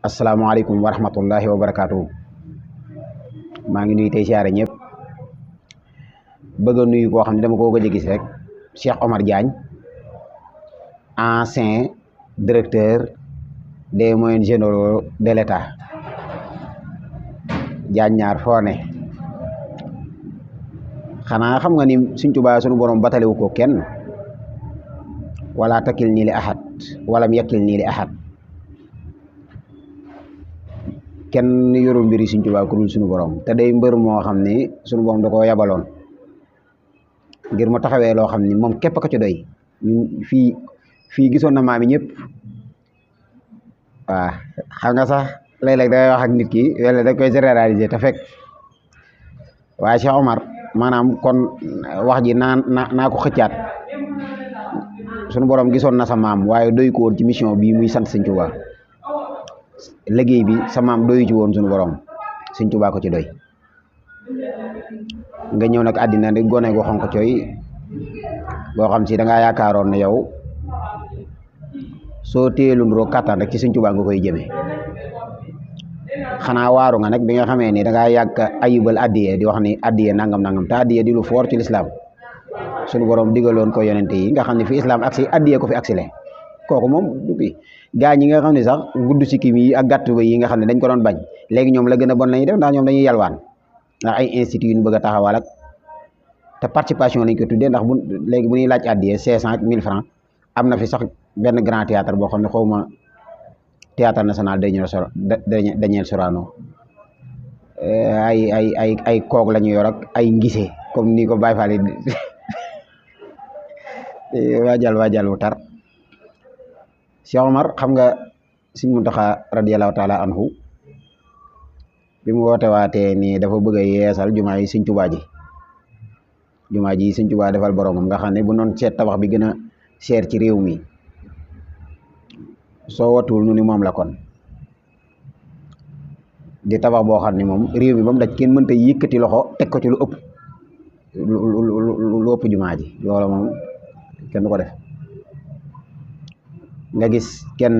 asalaamaaleykum wa rahmatullahi wa barakaatu. maa ngi nuyu tey siyaare ñëpp bëgg a nuyu koo xam ne dama ko gëj a gis rek Cheikh Omar Diagne, ancien directeur des moyens généraux de l'État. Diagne ñaar foo ne xanaa xam nga ni Sëñ Tuubaa sunu borom batalewu ko kenn, wala takil nii li ahad walam yakil nii li ahad. kenn yorul mbiri Sëñ Tuubaa ku dul suñu borom te day mbër moo xam ne suñu borom da koo yabaloon ngir mu taxawee loo xam ni moom képp ko ci doy. ñun fii gisoon na maam yi ñëpp. waaw xam nga sax léeg-léeg dangay wax ak nit ki wala da koy généraliser te fekk waaye Cheikh Omar maanaam kon wax ji naa ko xëccaat. suñu borom gisoon na sa maam waaye doy ko woon ci mission bii muy sant Sëñ Tuubaa. liggéey bi sa maam doyu ci woon suñu borom Sëñ Tuubaa ko ci doy. nga ñëw nag àddina di gone gu xonq coy boo xam si da ngaa yaakaaroon ne yow soo téyelu nduroo kàttan rek ci Sëñ Tuubaa nga koy jëmee. xanaa waaru nga nag bi nga xamee ni da ngaa yàgg ayibal addiye di wax ni addiye nangam te addiye di lu foor ci lislaam suñu borom digaloon ko yonente yi nga xam ne fi islam aksi addiye ko fi aksile kooku moom dupi gaa ñi nga xam ne sax gudd si kim yi ak gàtt ba yi nga xam ne dañ ko doon bañ léegi ñoom la gën a bon la ñuy def ndax ñoom dañuy yalwaan ndax ay institut yu ñu bëgg a taxawal ak te participation lañ ko tuddee ndax léegi bu ñuy laaj addiye 500 1000 francs am na fi sax benn grand théâtre boo xam ne xaw ma théâtre national Daniel Sorano ay koog la ñu yor ak ay ngise comme ni ko Baye Fall waajal wu tar. Cheikh Omar xam nga Sëñ Muntaxa radiyallahu taala anhu bi mu woote waatee ni dafa bëgg a yeesal jumaa yi Sëñ Tuubaa ji Sëñ Tuubaa defal boromam nga xam ne bu noon seet tabax bi gën a seer ci réew mi soo watuwul nu ni moom la kon di tabax boo xam ne moom réew mi ba mu daj kenn mënta yëkkati loxo teg ko ci lu ëpp jumaa ji loolu moom kenn du ko def. nga gis kenn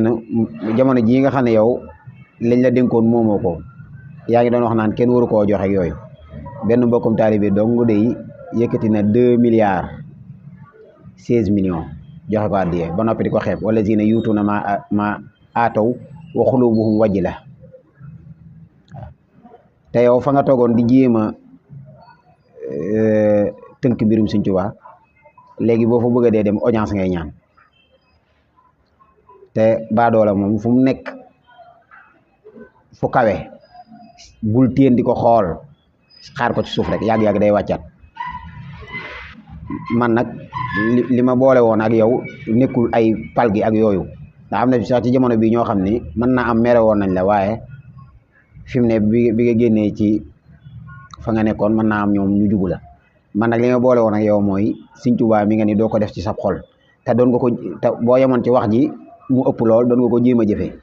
jamono jii nga xam ne yow lañ la dénkoon moomoo ko yaa ngi doon wax naan kenn waru koo joxe ak yooyu benn mbokkum taalibe dong de yëkkati na 2 milliards 16 millions joxe ko addiye ba noppi di ko xeeb wala zina yuutu na ma aataw wa xulubuhum wajila. te yow fa nga toogoon di jéem a tënk mbirum Sëñ Tuubaa léegi boo fa bëgg a dee dem audience ngay ñaan. te baadoola moom fu mu nekk fu kawe bul téen di ko xool xaar ko ci suuf rek yàgg-yàgg day wàccat. man nag li ma boole woon ak yow nekkul ay pal gi ak yooyu ndax am na fi sax ci jamono bi ñoo xam ni mën naa am mere woon nañ la waaye fi mu ne bi nga génnee ci fa nga nekkoon mën naa am ñoom ñu jugu la. man nag li ma boole woon ak yow mooy Sëñ Tuubaa mi nga ni doo ko def ci sab xol te doon nga ko te boo yemoon ci wax ji mu ëpp lool doon nga ko jéem a jëfee.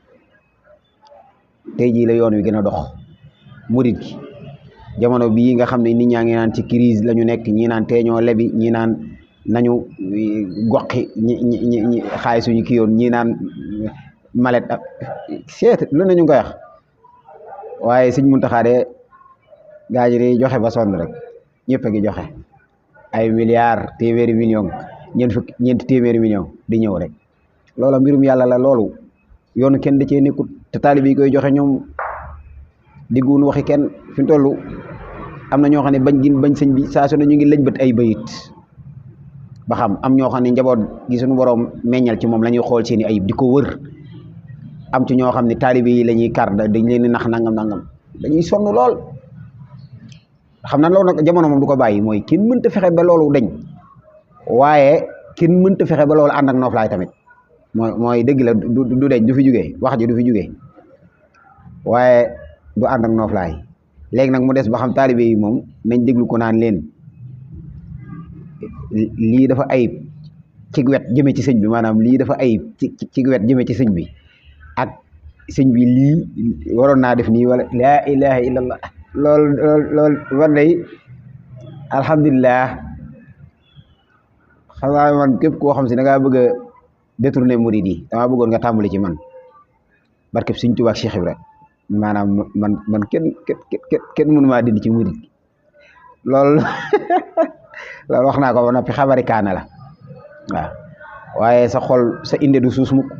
tey jii la yoon wi gën a dox murit gi jamono bii nga xam ne nit ñaa ngi naan ci crise la ñu nekk ñii naan teeñoo lebi ñii naan nañu goqi ñi xaalis suñu kii yoon ñii naan malet ak seet lu nañu koy wax waaye Sëñ Muntaxa de gaa yi di joxe ba sonn rek ñëpp a ngi joxe ay milliards téeméeri million ñeenti téeméeri million di ñëw rek. loola mbirum yàlla la loolu yoonu kenn da cee nekkut te taalib yi koy joxe ñoom digguwun waxi kenn fi mu toll am na ñoo xam ne bañ sëñ bi saa su ne ñu ngi lëñ bët ay bayit ba xam am ñoo xam ne njaboot gi suñu borom meññal ci moom la ñuy xool seeni ayib di ko wër am ci ñoo xam ne taalib yi la ñuy kar dañ leen di nax nangam dañuy sonn lool. xam na loolu nag jamono moom du ko bàyyi mooy kenn mënta fexe ba loolu dañ waaye kenn mënta fexe ba loolu ànd ak nooflaay tamit. mooy dëgg la du deñ du fi jugee wax ji du fi jugee waaye du ànd ak nooflaay léegi nag mu des ba xam taalibe yi moom nañ déglu ko naan leen lii dafa ayib ci wet jëme ci sëñ bi maanaam lii dafa ayib ci wet jëme ci sëñ bi ak sëñ bi lii waroon naa def nii wala laa ilaha illallah lool war day alhamdulilah xam naa man képp koo xam si da ngaa bëgg a détourné murid yi damaa bëggoon nga tàmbali ci man barkeb Sëñ Tuubaa ak Cheikh Ibra maanaam man kenn mënu maa dindi ci murit loolu loolu wax naa ko ba noppi xabari kaana la waaw waaye sa xol sa inde du suus mukk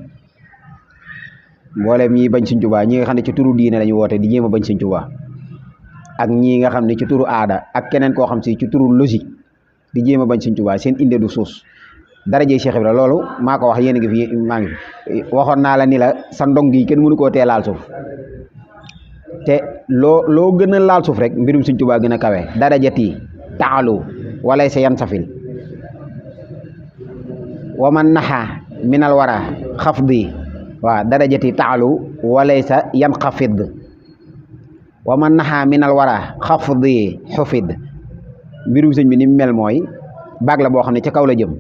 mboolem ñi bañ Sëñ Tuubaa ñi nga xam ne ci turu diine lañu woote di jéem a bañ Sëñ Tuubaa ak ñii nga xam ne ci turu aada ak keneen koo xam si ci turu logique di jéem a bañ Sëñ Tuubaa seen inde du suus darajey Cheikh Ibra loolu maa ko wax yéen a ngi fi maa ngi fi waxoon naa la ni la sa ndong gi kenn mënu koo tee laal suuf te loo gën a laal suuf rek mbirum Sëñ Tuubaa gën a kawe darajati taalu walay sa yan safil wa man naxa minal wara xafdi waaw darajati taalu walay sa yan xafid wa man naxa minal wara xafdi xufid mbirum sëñ bi ni mu mel mooy baag la boo xam ne ca kaw la jëm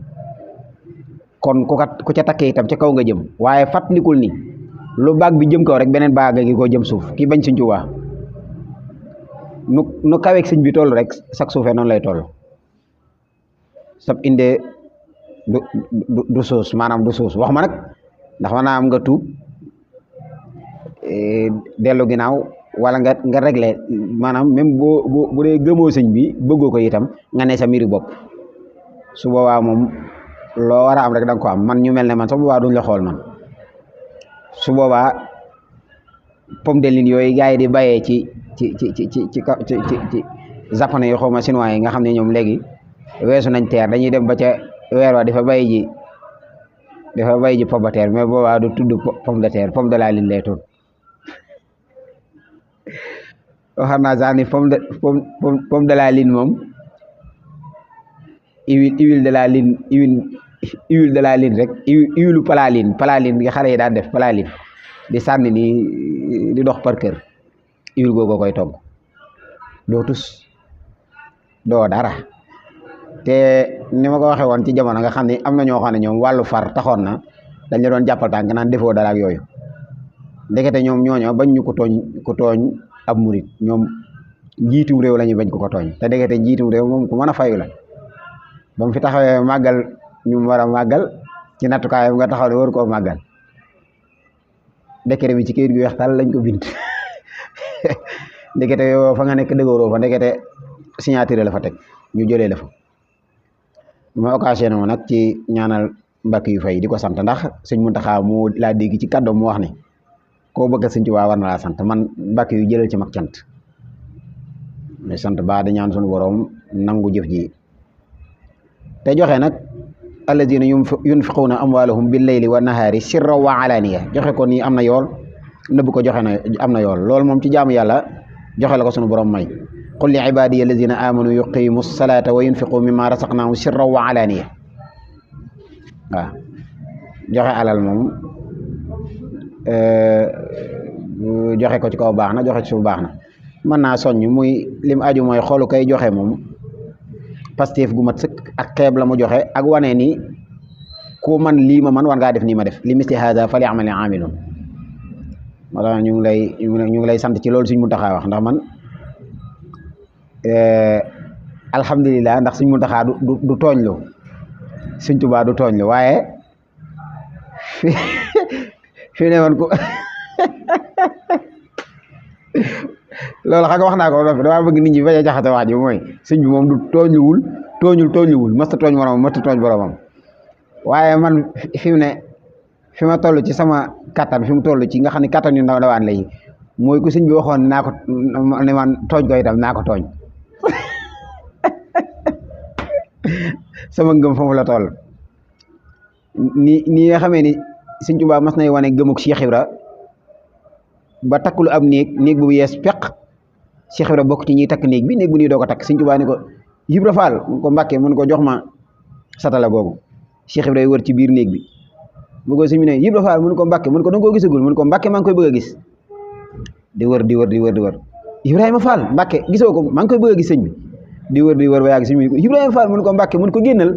kon ku ca takkee itam ca kaw nga jëm waaye fàttalikul ni lu baag bi jëm kaw rek beneen baag gi ko jëm suuf ki bañ Sëñ Tuubaa nu kaweeg sëñ bi toll rek sak suufee noonu lay toll sab indee du suus maanaam du suus wax ma nag ndax ma naa am nga tuub dellu ginnaaw wala nga réglé maanaam même bu dee gëmoo sëñ bi bëggoo ko itam nga ne sa mbiri bopp su boobaa moom loo war a am rek da nga ko am man ñu mel ne man su boobaa duñ la xool man su boobaa pomme de lin yooyu gars yi di bayee ci japonais yi xaw ma chinois yi nga xam ne ñoom léegi weesu nañ teer dañuy dem ba ca weer wa dafa bay ji pomme de terre mais boobaa du tudd pomme de terre pomme de la lin lay tudd waxam naa sax ni pomme de la lin moom huile de la lin huile de la lin rek huile palaline nga xale yi daan def palaline di sànni nii di dox par kër huile googu koy togg doo tus doo dara te ni ma ko waxee woon ci jamono nga xam ne am na ñoo xam ne ñoom wàllu far taxoon na dañ la doon jàppal tànk naan defoo dara ak yooyu ndekete ñoom ñooño bañ ñu ko tooñ ab murit ñoom njiitum réew la ñuy bañ ko tooñ te ndekete njiitum réew moom ku mën a fayu la ba mu fi taxawee màggal ñu war a màggal ci nattukaayam nga taxaw ne waru koo màggal décret bi ci kayit gi weex tal lañ ko bind ndekete yow fa nga nekk dëgëroo fa ndekete signature la fa teg ñu jëlee la fa ma occasion mo nag ci ñaanal Mbàkke yu fay di ko sant ndax Sëñ Muntaxa moo laa dégg ci kàddoom mu wax ne koo bëgg Sëñ Tuubaa war na laa sant man Mbàkke yu jëlal ci mag cant mais sant baa di ñaan suñu borom nangu jëf ji te joxe nag alladina yunfiquuna amwaalahum bil layli wa nahaari sirra wa alaaniya joxe ko nii am na yool nëbb ko joxe na am na yool loolu moom ci jaamu yàlla joxe la ko suñu borom may qul li ibadiya alladina amanu yuqimu salata wa yunfiqu mimma rasaqnahum sirra wa alaaniya waaw joxe alal moom joxe ko ci kaw baax na joxe ci suuf baax na mën naa soññ muy lim aju mooy xoolu kay joxe moom Pastef gu mat sëkk ak xeeb la mu joxe ak wane ni ku man lii ma man war ngaa def nii ma def li misli hada fali amali amilun moo tax ñu ngi lay sant ci loolu Sëñ Muntaxa wax ndax man alhamdulilah ndax Sëñ Muntaxa du tooñ lu Sëñ Tuubaa du tooñ lu waaye fi ne woon ko loolu xam nga wax naa ko ba damaa bëgg nit ñi bañ a jaxate wax ji mooy sëñ bi moom du tooñuwul masta tooñ boromam masta tooñ boromam waaye man fi mu ne fi ma toll ci sama kattan fi mu toll ci nga xam ne kattan yu ndaw ndawaan lay mooy ku sëñ bi waxoon naa ko ne man tooñ ko itam naa ko tooñ sama ngëm foofu la toll ni nga xamee ni Sëñ Tuubaa mas nay wane gëmuk Cheikh Ibra ba takkulu ab néeg bu yees peq Cheikh Ibra bokk ci ñuy takk néeg bi néeg bu nii doo ko takk Sëñ Tuubaa ni ko Ibra Faal mun ko Mbàkke mun ko jox ma satala googu Cheikh Ibra wër ci biir néeg bi bu ko sëñ bi ne Ibra Faal mun ko Mbàkke mun ko danga koo gisagul mun ko Mbàkke maa ngi koy bëgg a gis di wër Ibrahima Fall Mbàkke gisoo ko maa ngi koy bëgg a gis sëñ bi di wër ba yàgg sëñ bi ko Ibrahima Fall mun ko Mbàkke mun ko génnal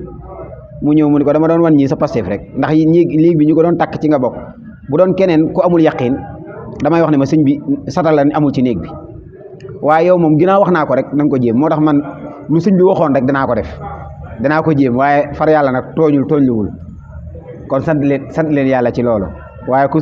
mu ñëw mun ko dama doon wan ñii sa Pastef rek ndax néeg bi ñu ko doon takk ci nga bokk bu doon keneen ku amul yaqin damay wax ne ma sëñ bi satal la amul ci néeg bi waaye yow moom ginnaaw wax naa ko rek na nga ko jéem moo tax man lu sëñ bi waxoon rek danaa ko def danaa ko jéem waaye far yàlla nag tooñluwul kon sant leen yàlla ci loolu waaye ku